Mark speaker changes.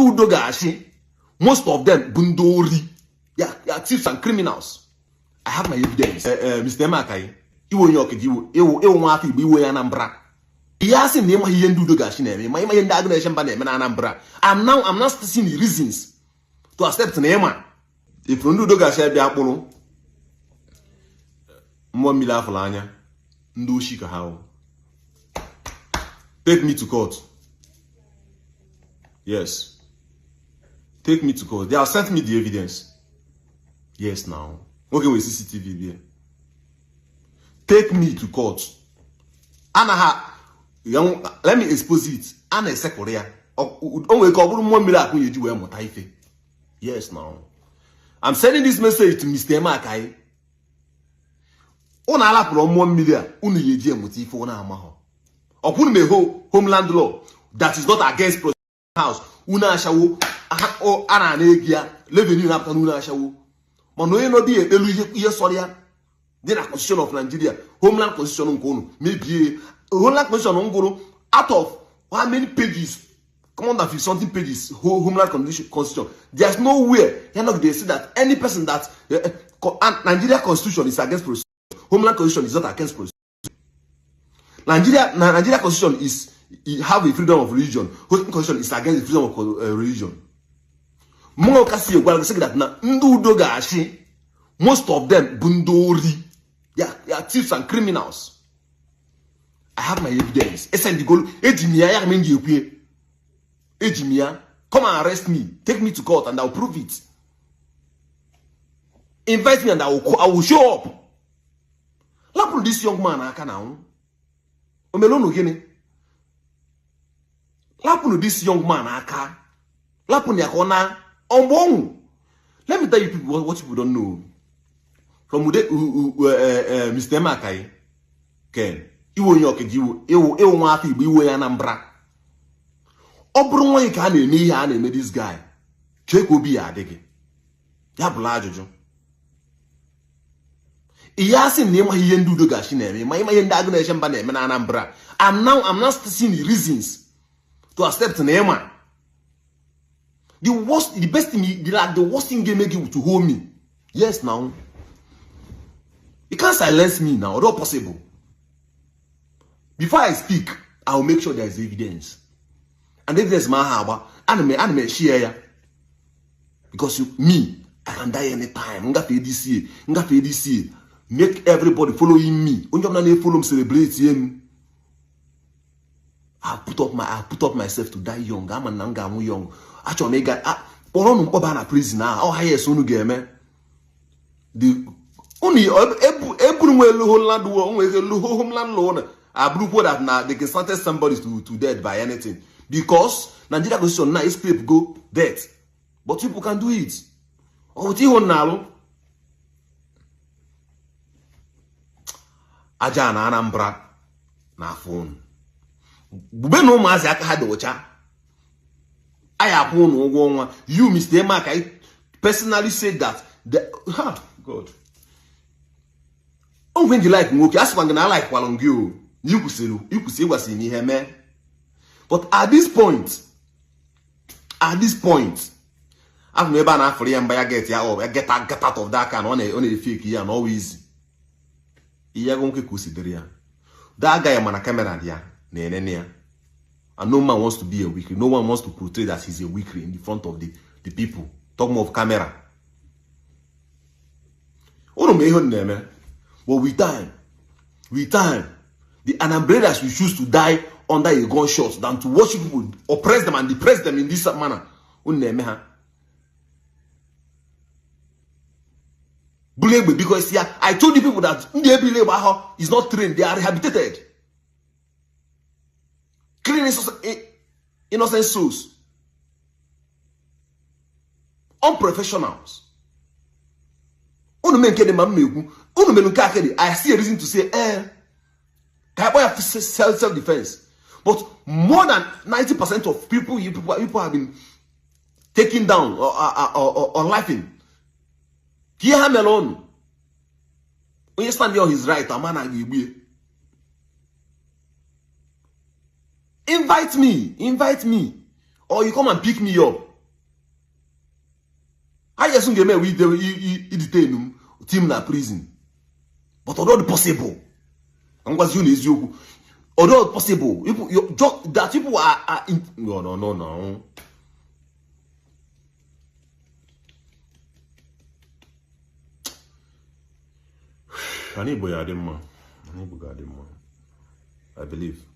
Speaker 1: Udo Ga-achị, most of them bụ ndị ori ya, thieves and criminals. I have my evidence. Mr. Emeakayi, iwe onye Ọkịja, iwu nwa afọ Igbo, iwe onye Anambra, ihe a sị na ịmaghị ihe ndị Udo Ga-achị na-eme, ma ịma ihe ndị Agụ Na-eche Mba na-eme na Anambra. I'm now seeing the reasons to accept na ịma ifuru ndị Udo Ga-achị bịa kpụrụ mmụọ mmiri afụrụ anya, ndị oshi ka ha wụ. Take me to court. Yes, take me to court. They have sent me the evidence. Yes, now nwoke nwere CCTV bịa. Take me to court. Anaghị, let me expose it. A na-esekpụrụ ya, o nwere ka ọ bụrụ mmụọ mmiri akụ ya eji wee mụta ife. Yes, now I'm sending this message to Mr. Emeakayi. Unu alapụrụ mmụọ mmiri a unu ya eji emụta ife unu amahọ. Ọkwụrụ m eho homeland law that is not against house unu ashawo a na-ana ego ya, revenue na-apụta n'unu ashawo, mana onye nọdụ ya ekpelu ihe sọrọ ya dị na constitution of Nigeria, homeland constitution nke unu mebie. Homeland constitution ngụrụ out of how many pages? More than 50 something pages. Homeland constitution, there's nowhere ya nọgide say that any person that Nigeria constitution is against prostitution. Homeland constitution is not against prostitution. Nigeria na Nigeria constitution is have a freedom of religion. Homeland constitution is against the freedom of religion. Mmụọ kasị gwara gị sị that na ndị Udo Ga-achị, most of them bụ ndị ori ya, thieves and criminals. I have my evidence. Esendigolu eji m ya, ya ka m ji ekwu, eji m ya. Come and arrest me, take me to court and I will prove it. Invite me and I will show up. Lapụrụ this young man aka na anwụ o mere unu gịnị? Lapụrụ this young man aka, lapụrụ ya ka ọ na ọmgbe ọnwụ. Let me tell you people what people don't know from Ude Mr. Emeakayi Ken, iwe onye Ọkịja, iwu nwa afọ Igbo, iwe onye Anambra, ọ bụrụ nwaanyị ka a na-eme ihe a na-eme this guy, chee ka obi ya adị gị. Ya bụla ajụjụ. Ihe a sị na ịmaghị ihe ndị Udo Ga-achị na-eme, ma ịma ihe ndị Agụ Na-eche Mba na-eme na Anambra. I'm now seeing the reasons to accept na ịma the worst, the best thing, the, like, the worst thing ga-eme gị to hold me. Yes, now you can't silence me now. Not possible. Before I speak, I will make sure there is evidence, and evidence ma ha agba, ana m share ya, because me, I can die anytime. Ngafe DCA, ngafe DCA, make everybody following me, onye ọbụla na-efollow m, celebrate m. I put up myself to die young. Ama na m ga-anwụ young. Achọrọ m ịga kpọrọ unu mkpọba na prison ahụ. Ọ highest unu ga-eme unu eburu nwe elu homeland law, nwe elu homeland law na abụrụkwo that na they can sentence somebody to death by anything, because Nigeria constitution na escape go death, but people can do it. Ọ pụta ihe na-alụ aja na Anambra na afọ unu gbube na ụmụazị aka ha dị ọcha. Anyị akwụ unu ụgwọ ọnwa. You, Mr. Emeakayi, personally said that the ha God onwe nji like nwoke a sịkwa gị na alikekwalụ gị o na ikwụsị ịgwasịrị m ihe mee, but at this point afọ m ebe a na-afụrụ ya mba ya get ya ọ get out of that car na ọ na-efe eke ya na ọwa izi ihe ego nwoke ka o si dịrị ya. That guy mana camera dị ya na-enene ya, and no man wants to be a weakling. No one wants to portray that he's a weakling in the front of the people, talk more of camera. Unu ma ihe unu na-eme, but with time the Anambrarians will choose to die under a gunshot than to watch people oppress them and depress them in this manner unu na-eme ha. Bulu egbe, because ya, I told you people that ndị ebili egbe ahụ is not trained, they are rehabilitated, killing innocent souls, unprofessionals. Unu mee nke dị ma mma ekwu unu mere nke akịrị. I see a reason to say ka akpọ ya self defense, but more than 90% of people you people have been taken down or laughing ka ihe ha mere unu. Onye stand on his right ama na ga-egbu ya. Invite me, invite me, or you come and pick me up. Highest m ga-eme wụ i detain m, ti m na prison, but ọ dịrọ possible. Ka m gwazi unu eziokwu, ọ dịrọ possible. That people are in... no, no, no, no. Ana Igbo ya adị mma. Ana Igbo ga-adị mma, I believe.